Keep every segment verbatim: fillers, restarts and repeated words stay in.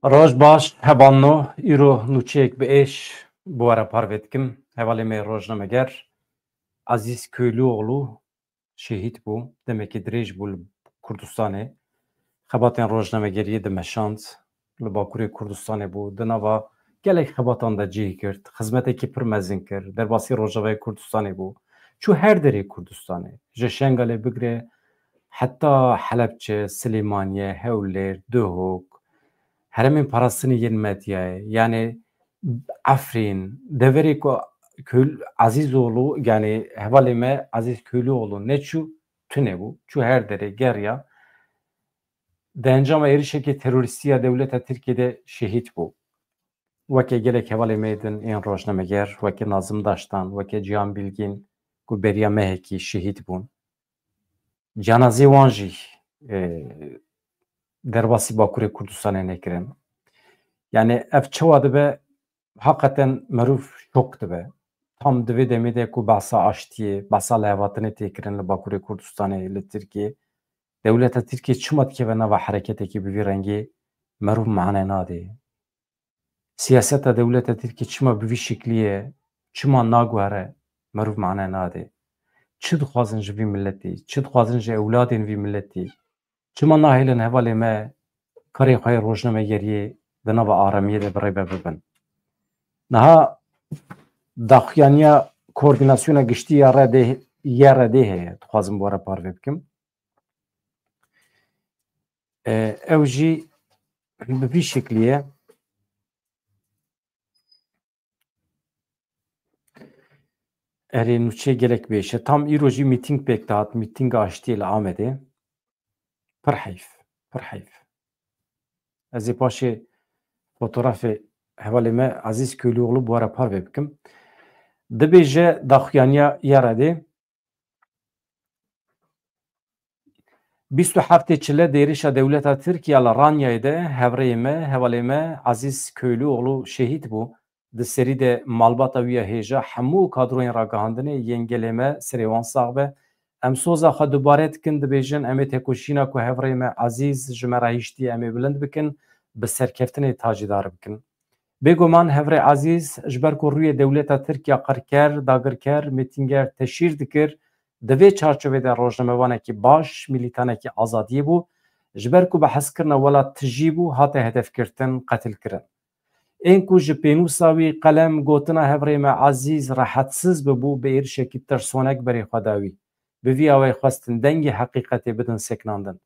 Roj baş, hevalno, îro nûçeyek bi êş bi we re parve dikim. Hevalê me rojnameger Ezîz Köylüoğlu şehîd bû. Demekî dirêj bû li Kurdistanê. Xebatên rojnamegeriyê dimeşand. Li Bakurê Kurdistanê bû. Di nava gelek xebatan de cih girt. Xizmetekî pir mezin kir. Derbasî Rojavayê Kurdistanê bû. Çû her derê Kurdistanê. Ji Şengalê bigire heta Helebçe, Silêmaniye, Hewlêr, Duhok, herêmên parastinê yên medyayê, yanî Efrîn, deverê ku Köl-, Ezîzoğlu, yanî hevalê me Ezîz Köylüoğlu neçû, tune bû. Çû her derê geriya. Di encama êrişekê terorîstî ya dewleta Tirkiyê de şehîd bû. Weke gelek hevalê me din ên rojnameger, weke Nazim Daştan, weke Cihan Bilgin ku beriya mehekî şehîd bûn. Cenazê wan jî, e, derbasî Bakurê Kurdistanê nekirin. Yani ev çawa dibe, heqeten merûv şok dibe. Tam di vê demê de ku behsa aştiyê, behsa lihevhatinê tê kirin li Bakurê Kurdistanê, li Tirkiyê. Dewleta Tirkiyê çima dikeve nava hereketekî bi vî rengî, merûv mane nade. Siyaseta dewleta Tirkiyê çima bi vî şiklî ye, çima naguhere, merûv mane nade. Çi dixwazin ji vî miletî, çi dixwazin ji ewladên vî miletî? Çima nahêlin hevalê me karê xwe yê rojnamegeriyê di nava aramiyê de bi rê ve bibin? Niha daxuyaniya Koordînasyona Giştî ya Redê, Y R D heye, dixwazim bi we re parve bikim. E, ew jî bi vî şeklî ye. Erê, nûçe gelek bêş e. Tam îro jî mîtîng pêk dihat, mîtînga aştiyê li Amedê. Pir heyf, pir heyf. Ez ê paşê fotografê hevalê me Ezîz Köylüoğlu bi we re parve bikim. Dibêje daxuyaniya Y R D'ê, bîst û heftê çile di êrişa dewleta Tirk ya li Ranyayê de hevrêyê me, hevalê me Ezîz Köylüoğlu şehîd bû. Di serî de malbata wî ya hêja, hemû kadroyên ragihandinê yên gelê me, serê wan sax be. Em soza xwe dubare dikin, dibêjin, em ê tekoşîna ku hevrêyê me Ezîz ji me re hiştî, em ê bilind bikin, bi serkeftinê tacîdar bikin. Bêguman hevrê Ezîz ji ber ku rûyê dewleta Tirk ya qirker, dagirker, mêtînger teşhîr dikir, di vê çarçovê de rojnamevanekî baş, mîlîtanekî azadiyê bû, ji ber ku bi hezkirina welat tijî bû, hate hedefgirtin, qetilkirin. Ên ku ji pênûsa wî, qelem, gotina hevrê me Ezîz rehetsiz bibû, bi êrişekî tirsonek berê xwe da wî. Bi vî awayî xwestin dengê heqîqetê bidin sekinandin.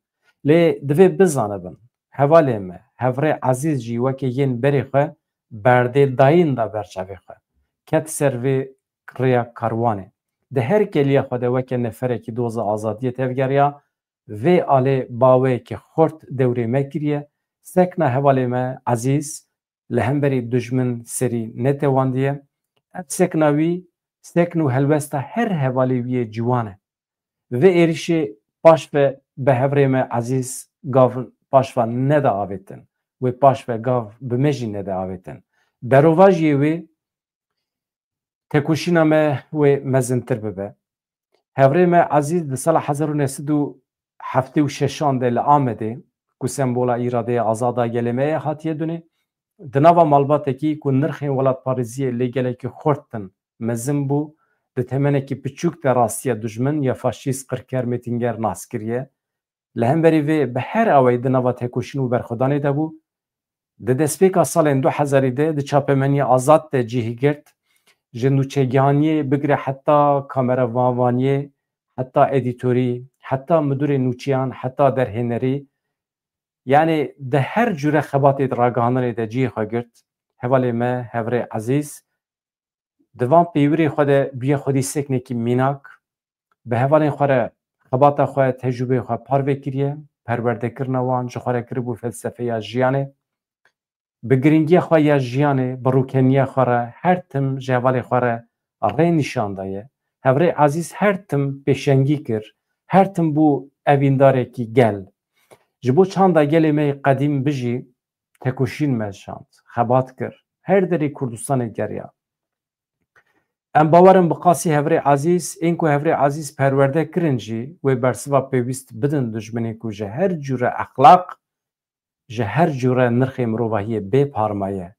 Lê divê bizanibin, hevalê me, hevrê Ezîz jî weke yên berê xwe berdê dayîn da ber çavê xwe. Ket ser vê rêya karwanê. Di her keliya xwe de weke neferekî doza azadiyê tevgeriya, vê alê baweyeke xurt dewrê me kiriye. Sekna hevalê me Ezîz li hemberî dijmin serî netewandiye. Ev sekna wî, sekn û helwesta her hevalê wî yê ciwan e. Vê êrişê paşve bi hevrê me Ezîz gav paşva neda avêtin. Wê paşve gav bi me jî neda avêtin. Berovajiyê wê tekoşîna me wê mezintir bibe. Hevrê me Ezîz di sala hezar û neh sed û heftê û şeşan de li Amedê, ku sembola îradeya azad a gelê me ye, hatiye dunê, di nava malbatekî ku nirxên welatparêziyê lê gelekî xurt in, mezin bû, di temenekî piçûk de rastiya dijmin ya faşîst, qirker, mêtînger nas kiriye. Li hemberî vê bi her awayî di nava tekoşîn û berxwedanê de bû. Di destpêka salên du hezarî de di çapemeniya Azad de cihî girt. Ji nûçegihaniyê bigire heta kameravanvaniyê, heta edîtorî, heta midûrê nûçeyan, heta derhênerî. Yanî di her cûre xebatê di ragihandinê de cihê xwe girt. Hevalê me, hevrê Ezîz, di van pêwirê xwe de bûye xwedî seknekî mînak, bi hevalên xwe re xebata xwe, tecrûbeyê xwe parve kiriye, perwerdekirina wan ji xwe re kiribû felsefeya jiyanê, bi giringiya xwe ya jiyanê, bi rûkeniya xwe re her tim ji hevalê xwe re rê nîşan daye. Hevrê Ezîz her tim pêşengî kir, her tim bû evîndarekî gel. Ji bo çanda gelê me yê qedîm bijî, tekoşîn meşand, xebat kir, her derê Kurdistanê geriya. Em bawer in bi qasî hevrê Ezîz, ên ku hevrê Ezîz perwerde kirin jî, wê bersiva pêwîst bidin dijminên ku ji her cûre exlaq, ji her cure nirxê mirovahiyê bê parmaye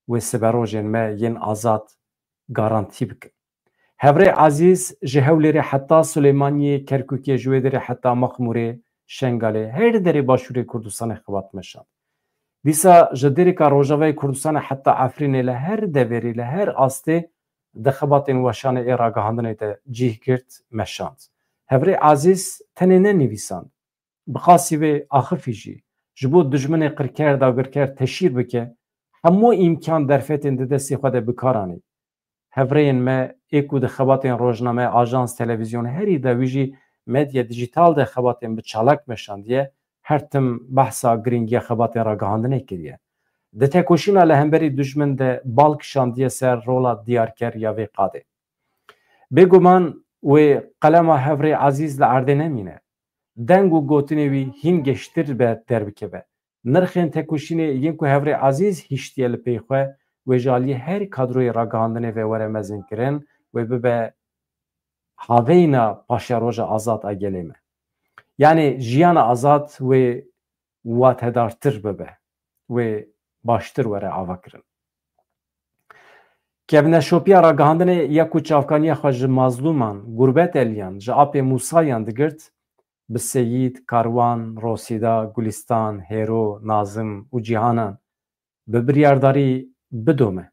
wê siberojên me yên azad garantî bikin. Hevrê Ezîz ji Hewlêrê heta Silêmaniyê, Kerkûkê, ji wê derê heta Mexmûrê, Şengalê, her derê Başûrê Kurdistanê xebat meşand. Dîsa ji Dêrika Rojavayê Kurdistanê heta Efrînê li her deverî, li her astê di xebatên weşanê ê ragihandinê de cih girt, meşand. Hevrê Ezîz tenê ne nivîsand. Bi qasî vê axifî jî ji bo dijminê qirker, dagirker teşhîr bike, hemû îmkan derfetên di destê xwe de bi kar anî. Hevrêyên me ê ku di xebatên rojname, ajans, televîzyon herî dawî jî medya dîjîtal de xebatên bi çalak meşandiye, her tim behsa girîngiya xebatên ragihandinê kiriye. Di tekoşîna li hemberî dijmin de bal kişandiye ser rola diyarker ya vê qadê. Bêguman wê qelema Hevrê Ezîz li erdê nemîne. Deng û gotinê wî hîn geştir be derbikeve. Nirxên tekoşînê yên ku Hevrê Ezîz hiştiye li pey xwe, wê ji aliyê her kadroyê ragihandinê ve were mezinkirin, wê bibe haveyna paşeroja azad a gelê me. Yanî jiyana azad wê watedartir bibe, wê baştir were avakirin. Kevneşopiya ragihandinê ya ku çavkaniya xwe ji mazlûman, gurbeteliyan, ji apê Mûsayan digirt, bi Seyîd, Karwan, Rosîda, Gulîstan, Hêro, Nazim û Cîhanan bi biryardarî bidome.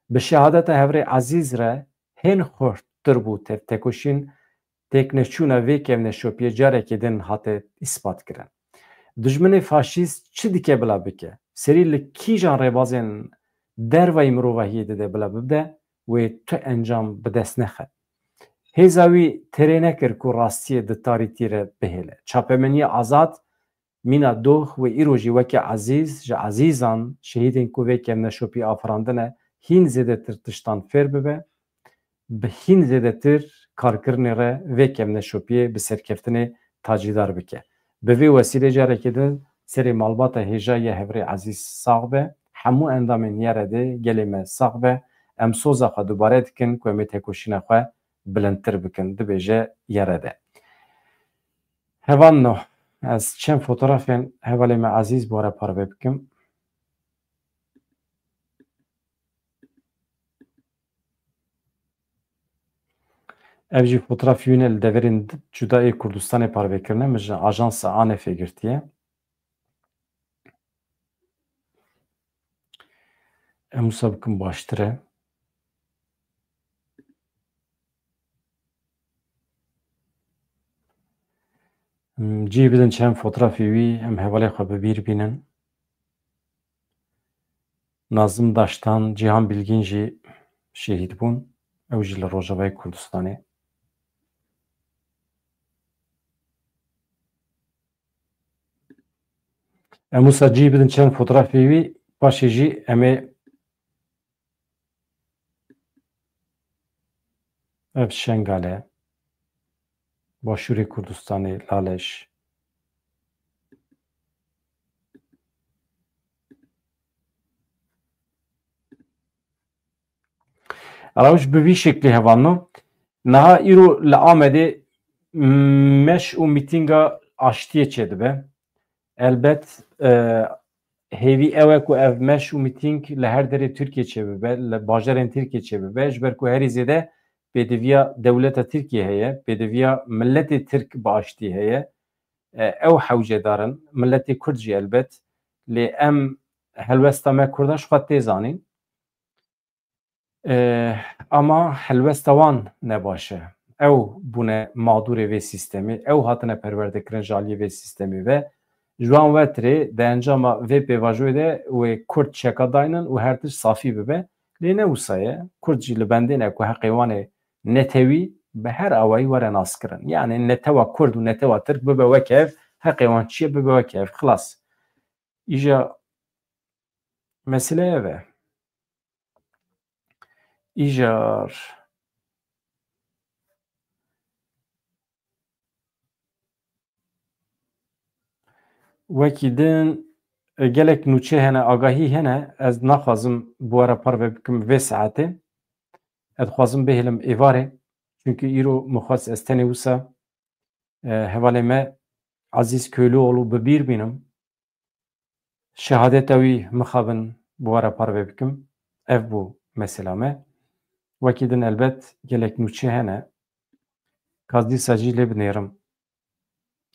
Bi şehadeta Hevrê Ezîz re hên xurttir bû tev-, tekoşîn têkneçûna vê kevneşopiyê carekê din hate îspat kirin. Dijminê faşîst çi dike bila bike, serî li kîjan rêbazên dervayî mirovahiyê dide bila bibde, wê tu encam bi dest nexe. Hêza wî têrê nekir ku rastiyê di tarîtî re bihêle. Çapemeniya azad mîna doh wê îro jî weke Ezîz ji ezîzan, şehîdên ku vê kevneşopî afirandine, hîn zêdetir tiştan fêr bibe, bi hîn zêdetir karkirinê re vê kevneşopiyê bi serkeftinê tacîdar bike. Bi vê wesîlê carekê din serê malbata hêja ya Hevrê Ezîz sax be, hemû endamên Y R D gelê me sax be, em soza xwe dubare dikin ku em ê tekoşîna xwe bilindtir bikin, dibêje Y R D. Hevalno, ez çend fotografên hevalê me Ezîz bi we re parve bikim. Ev jî fotografî wî ne, li deverên cuda ê Kurdistanê parve kirine, min ji ajansa Anefê girtiye. Em wisa bikim baştir e. Em cî bidin çend fotografî wî, em hevalê xwe bi bîr bînin. Nazim Daştan, Cîhan Bilgîn jî şehîd bûn. Ew jî li Rojavayê Kurdistanê. Em wisa cî bidin çend fotografê wî, paşê jî em ê ev Şengale, Başûrê Kurdistanê, Laleş. Rewş bi vî şeklî hevalno. Niha îro li Amedê meş û mîtînga aştiyê çêdibe. Elbet, e, hêvî ew e ku ev meş û mîtîng li her derê Tirkiyê çêbibe, li bajarên Tirkiyê çêbibe, ji ber ku herî zêde pêdiviya dewleta Tirkiyê heye, pêdiviya miletê Tirk bi aştî heye. E, ew hewcedar in, miletê Kurd jî elbet, lê em helwesta me Kurda ji xwe tê zanîn. E, ama helwesta wan ne baş e. Ew bûne madûrê vê sîstemê, ew hatine perwerdekirin ji aliyê vê sîstemê ve. Ji wan wetirê di encama vê pêvajoyê de wê Kurd çeka daynin û her tişt safî bibe. Lê ne wisa ye. Kurd jî li bendê ne ku heqê wan ê netewî bi her awayî were naskirin. Yanî netewa Kurd û netewa Tirk bibe wek ev, heqê wan çi ye bibe wek ev. Xilas. Îja mesele ev e. Îjar. Wekî din, e, gelek nûçe hene, agahî hene. Ez naxwazim bi we re parve bikim vê saetê. Ez dixwazim bihêlim êvarê. Çunkî îro min xwest ez tenê wisa, e, hevalê me Ezîz Köylüoğlu bi bîr bînim. Şehadeta wî mixabin bi we re parve bikim. Ev bû mesela me. Wekî din elbet gelek nûçe hene. Ka ez dîsa jî lê binêrim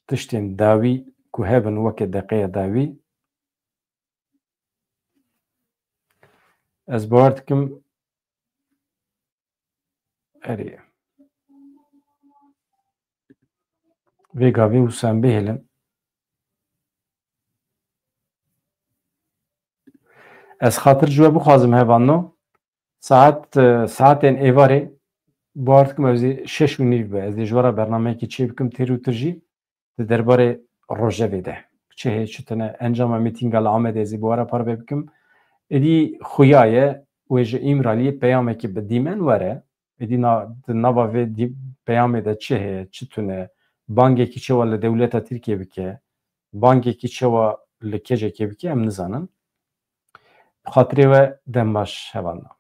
tiştên dawî ku hebin weke deqeya dawî. Ez bawer dikim erê vê gavê wisa em bihêlin. Ez xatir ji we bixwazim hevalno. Saet, e, saetên êvarê bawer dikim ez ê şeş û nîv be. Ez ê ji we re bernameyekî çê bikim têr û tir jî di derbarê rojevê de. Çi heye çi tune encama mîtînga li Amedê ez ê bi we re parve bikim. Êdî xuya ye wê ji Îmraliyê peyamekî bi dîmen were. Êdî na, di nava vê dî-, peyamê de çi heye, çi tune, bangekî çewa li dewleta Tirkiyê bike, bangekî çewa li kecekê bike, em nizanin. Bi xatirê we dem baş hevalna.